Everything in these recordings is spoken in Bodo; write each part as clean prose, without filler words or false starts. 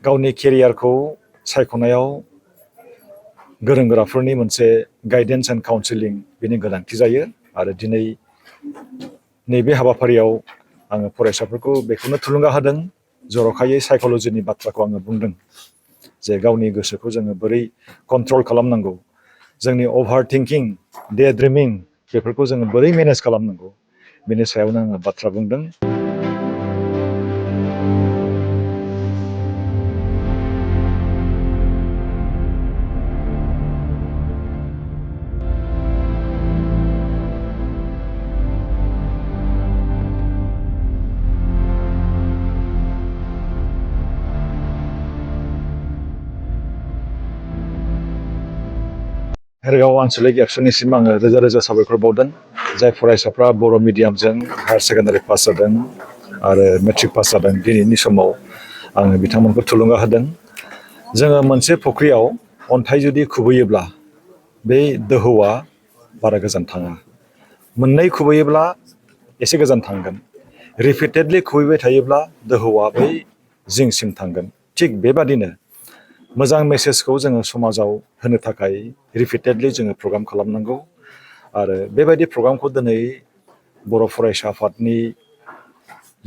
गावनि केरियारखौ सायख'नायाव गोरों गोराफोरनि मोनसे गाइडेन्स एन्ड काउन्सिलिं बेनि गोनांथि जायो आरो दिनै नैबे हाबाफारियाव आङो फरायसाफोरखौ बेखौनो थुलुंगा होदों जर'खायै साइक'लजिनि बाथ्राखौ आङो बुंदों जे गावनि गोसोखौ जोङो बोरै कन्ट्रल खालामनांगौ जोंनि अभार थिंकिं डे ड्रिमिं बेफोरखौ जोङो बोरै मेनेज खालामनांगौ बेनि सायावनो आङो बाथ्रा बुंदों। हेरगाव आनसलिक एबसुनिसिम आङो रोजा रोजा साबायखर बावदों जाय फरायसाफ्रा बर' मिडियामजों हायार सेकेन्डारि पास जादों आरो मेट्रिक पास जादों दिनैनि समाव आङो बिथांमोनखौ थुलुंगा होदों। जोङो मोनसे फुख्रियाव अन्थाइ जुदि खुबैयोब्ला बे दोहौआ बारा गोजान थाङा, मोननै खुबैयोब्ला एसे गोजान थांगोन, रिपिटेडलि खुबैबाय थायोब्ला दोहौआ बै जिंसिम थांगोन। थिग बेबादिनो मोजां मेसेजखौ जोङो समाजाव होनो थाखाय रिपिटेडलि जोङो प्रग्राम खालामनांगौ आरो बेबायदि प्रग्रामखौ दिनै बर' फरायसा आफादनि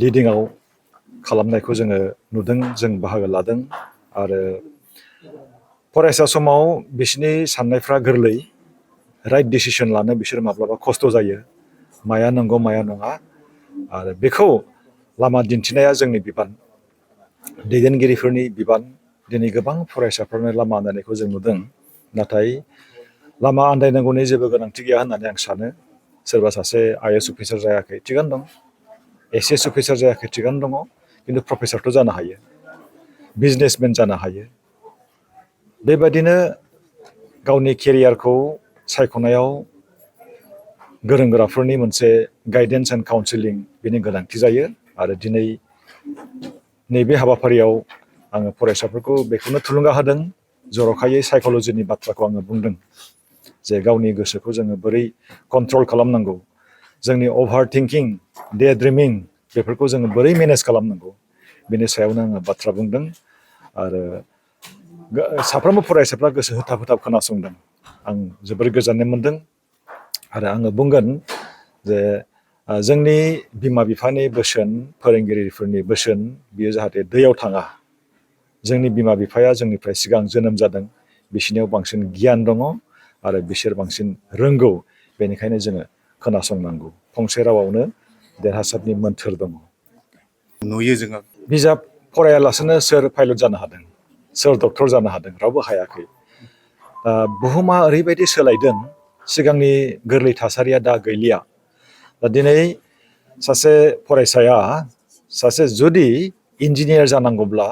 लिडिंआव खालामनायखौ जोङो नुदों, जों बाहागो लादों आरो फरायसा समाव बिसोरनि साननायफ्रा गोरलै, राइट डिसिसन लानो बिसोर माब्लाबा खस्थ' जायो, माया नंगौ माया नङा आरो बेखौ लामा दिन्थिनाया जोंनि बिबान, दैदेनगिरिफोरनि बिबान। दिनै गोबां फरायसाफोरनो लामा आन्दायनायखौ जों नुदों, नाथाय लामा आन्दायनांगौनि जेबो गोनांथि गैया होननानै आं सानो। सोरबा सासे IAS अफिसार जायाखै थिगानो दं, SS अफिसार जायाखै थिगानो दङ, खिन्थु प्रफेसारथ' जानो हायो, बिजनेसमेन जानो हायो। बेबायदिनो गावनि केरियारखौ सायख'नायाव गोरों गोराफोरनि मोनसे गाइडेन्स एन्ड काउन्सिलिं बेनि गोनांथि जायो आरो दिनै नैबे हाबाफारियाव आङो फरायसाफोरखौ बेखौनो थुलुंगा होदों जर'खायै साइक'लजिनि बाथ्राखौ आङो बुंदों जे गावनि गोसोखौ जोङो बोरै कन्ट्रल खालामनांगौ, जोंनि अभार थिंकिं डे ड्रिमिं बेफोरखौ जोङो बोरै मेनेज खालामनांगौ बेनि सायावनो आङो बाथ्रा बुंदों आरो साफ्रोमबो फरायसाफ्रा गोसो होथाब होथाब खोनासंदों। आं जोबोर गोजोननाय मोन्दों आरो आङो बुंगोन जे जोंनि बिमा बिफानि बोसोन, फोरोंगिरिफोरनि बोसोन बियो जाहाथे दैयाव थाङा। जोंनि बिमा बिफाया जोंनिफ्राय सिगां जोनोम जादों, बिसोरनियाव बांसिन गियान दङ आरो बिसोर बांसिन रोंगौ, बेनिखायनो जोङो खोनासंनांगौ। फंसे रावावनो देरहासारनि मोन्थोर दङ। नुयो जोङो बिजाब फरायालासेनो सोर पाइलट जानो हादों, सोर डक्टर जानो हादों, रावबो हायाखै। बुहुमा ओरैबायदि सोलायदों, सिगांनि गोरलै थासारिया दा गैलिया। दा दिनै सासे फरायसाया जुदि इन्जिनियार जानांगौब्ला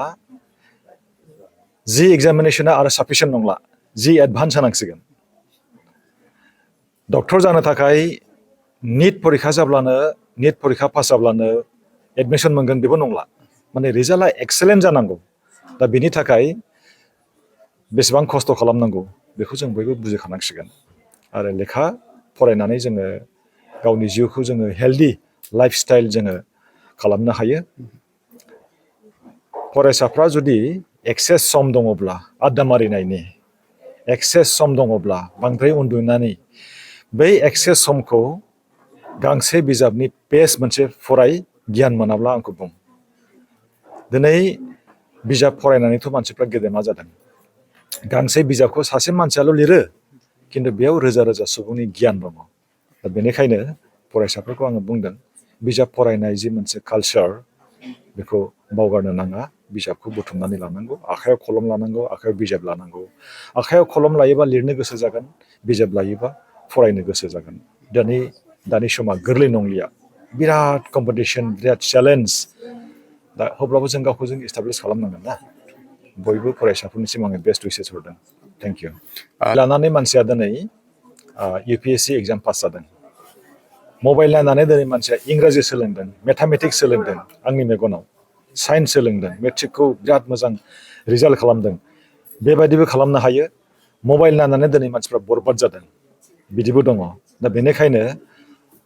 जि एग्जामिनेसना आरो साफिसियेन्ट नंला, जि एडभान्स होनांसिगोन। डक्टर जानो थाखाय निट परिखा जाब्लानो, निट परिखा पास जाब्लानो एडमिसन मोनगोन बेबो नंला, माने रिजाल्टआ एक्सेलेन्ट जानांगौ। दा बेनि थाखाय बेसेबां खस्थ' खालामनांगौ बेखौ जों बयबो बुजिखानांसिगोन आरो लेखा फरायनानै जोङो गावनि जिउखौ जोङो हेल्दि लाइफ स्टाइल जोङो खालामनो हायो। फरायसाफ्रा जुदि एक्सेस सम दङब्ला, आड्डा मारिनायनि एक्सेस सम दङब्ला, बांद्राय उन्दुनानै बै एक्सेस समखौ गांसे बिजाबनि पेज मोनसे फराय, गियान मोनाब्ला आंखौ बुं। दिनै बिजाब फरायनानैथ' मानसिफ्रा गेदेमा जादों। गांसे बिजाबखौ सासे मानसियाल' लिरो, खिन्थु बेयाव रोजा रोजा सुबुंनि गियान दङ। दा बेनिखायनो फरायसाफोरखौ आङो बुंदों, बिजाब फरायनाय जि मोनसे कालचार बेखौ बावगारनो नाङा। बिजाबखौ बुथुमनानै लानांगौ, आखायाव कलम लानांगौ, आखायाव बिजाब लानांगौ। आखायाव कलम लायोबा लिरनो गोसो जागोन, बिजाब लायोबा फरायनो गोसो जागोन। दानि समा गोरलै नंलिया, बिराद कम्पिटिसन, बिराद चेलेन्ज। दा अब्लाबो जों गावखौ जों इस्टाब्लिस खालामनांगोन ना। बयबो फरायसाफोरनिसिम आङो बेस्ट उइसेस हरदों। Thank you. लानानै मानसिया दिनै UPSC एग्जाम पास जादों। मबाइल नायनानै दिनै मानसिया इंराजि सोलोंदों, मेथामेटिक्स सोलोंदों, आंनि मेगनाव साइन्स सोलोंदों, मेट्रिकखौ बिराद मोजां रिजाल्ट खालामदों। बेबायदिबो खालामनो हायो। मबाइल नायनानै दिनै मानसिफ्रा बरबाद जादों, बिदिबो दङ। दा बेनिखायनो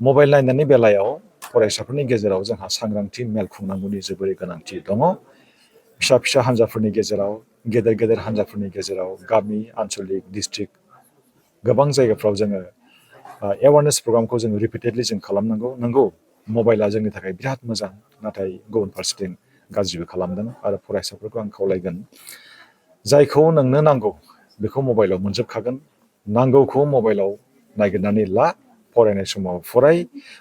मबाइल नायनायनि बेलायाव फरायसाफोरनि गेजेराव जोंहा सांग्रांथि मेल खुंनांगौनि जोबोरै गोनांथि दङ। फिसा फिसा हान्जाफोरनि गेजेराव गेदेर गेदेर हान्जाफोरनि गेजेराव गामि आन्चलिक डिस्ट्रिक्ट गोबां जायगाफ्राव जोङो एवारनेस प्रग्रामखौ जोङो रिपिटेडलि जों खालामनांगौ नंगौ मबाइला जोंनि थाखाय बिराद मोजां नाथाय गुबुन फारसेथिं गाज्रिबो खालामदों आरो फरायसाफोरखौ आं खावलायगोन जायखौ नोंनो नांगौ बेखौ मबाइलाव मोनजोबखागोन नांगौखौ मबाइलाव नागिरनानै ला फरायनाय समाव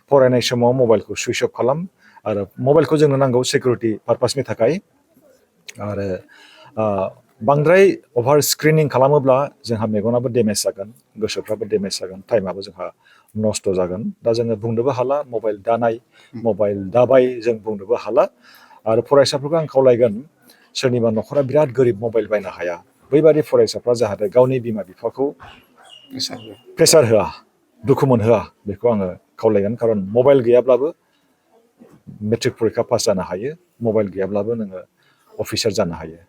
फरायनाय समाव मबाइलखौ सुइच अफ खालाम आरो मबाइलखौ जोंनो नांगौ सिकिउरिटि पारपासनि थाखाय आरो बांद्राय अभार स्क्रिनिं खालामोब्ला जोंहा मेगनाबो डेमेज जागोन गोसोफ्राबो डेमेज जागोन टाइमाबो जोंहा नस्थ' जागोन दा जोङो बुंनोबो हाला मबाइल दानाय मबाइल दाबाय जों बुंनोबो हाला आरो फरायसाफोरखौ आं खावलायगोन सोरनिबा न'खरा बिराद गोरिब मबाइल बायनो हाया बैबादि फरायसाफ्रा जाहाथे गावनि बिमा बिफाखौ प्रेसार होआ दुखु मोनहोआ बेखौ आङो खावलायगोन खारन मबाइल गैयाब्लाबो मेट्रिक परिखा पास जानो हायो मबाइल गैयाब्लाबो नोङो अफिसार जानो हायो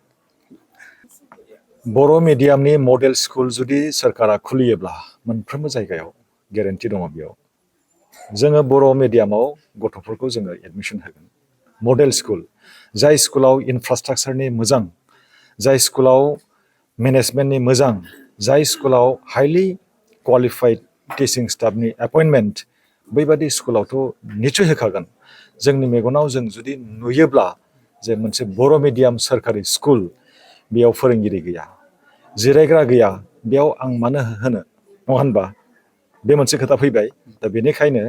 बर' मिडियामनि मडेल स्कुल जुदि सोरखारा खुलियोब्ला मोनफ्रोमबो जायगायाव गेरेन्टि दङ बेयाव जोङो बर' मिडियामाव गथ'फोरखौ जोङो एडमिसन होगोन मडेल स्कुल जाय स्कुलाव इनफ्रास्ट्राक्चारनि मोजां जाय स्कुलाव मेनेजमेन्टनि मोजां जाय स्कुलाव हाइलि क्वालिफाइड टिचिं स्टाफनि एपइन्टमेन्ट बैबादि स्कुलावथ' निस्सय होखागोन जोंनि मेगनाव जों जुदि नुयोब्ला जे मोनसे बर' मिडियाम सोरखारि स्कुल बेयाव फोरोंगिरि गैया जिरायग्रा गैया बेयाव आं मानो होनो नङा होनबा बे मोनसे खोथा फैबाय दा बेनिखायनो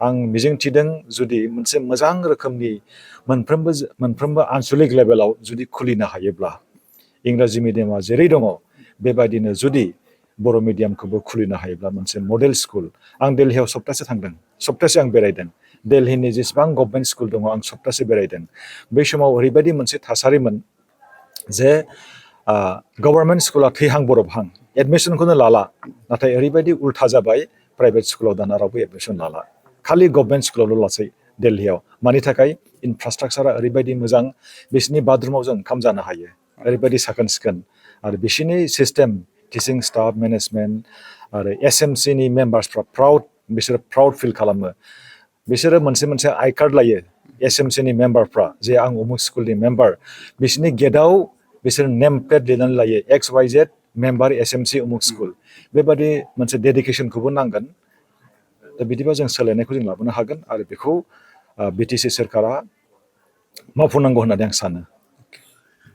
आं मिजिंथिदों जुदि मोनसे मोजां रोखोमनि मोनफ्रोमबो आन्चलिक लेभेलाव जुदि खुलिनो हायोब्ला इंराजि मिडियामा जेरै दङ बेबायदिनो जुदि बर' मिडियामखौबो खुलिनो हायोब्ला मोनसे मडेल स्कुल आं दिल्लीयाव सप्तासे आं बेरायदों दिल्लीनि जेसेबां गभर्नमेन्ट स्कुल दङ आं सप्तासे बेरायदों बै समाव ओरैबायदि मोनसे थासारिमोन जे गभर्नमेन्ट स्कुला थैहां बरफहां एडमिसनखौनो लाला नाथाय ओरैबायदि उल्था जाबाय प्राइभेट स्कुलाव दाना रावबो एडमिसन लाला खालि गभर्नमेन्ट स्कुलावल' लासै दिल्लीयाव मानि थाखाय इनफ्रास्ट्राक्चारा ओरैबायदि मोजां बिसिनि बाथरुमाव जों ओंखाम जानो हायो ओरैबायदि साखोन सिखोन आरो बिसिनि सिस्टेम टिचिं स्टाफ मेनेजमेन्ट आरो SMCनि मेम्बार्सफ्रा बिसोरो प्राउड फिल खालामो बिसोरो मोनसे आइ कार्ड लायो SMCनि मेम्बारफ्रा जे आं उमुक स्कुलनि मेम्बार बिसोरनि गेटआव बिसोर नेम प्लेट लिरनानै लायो XYZ मेम्बार SMC उमुक स्कुल बेबादि मोनसे डेडिकेसनखौबो नांगोन दा बिदिबा जों सोलायनायखौ जों लाबोनो हागोन आरो बेखौ BTC सोरखारा मावफुंनांगौ होननानै आं सानो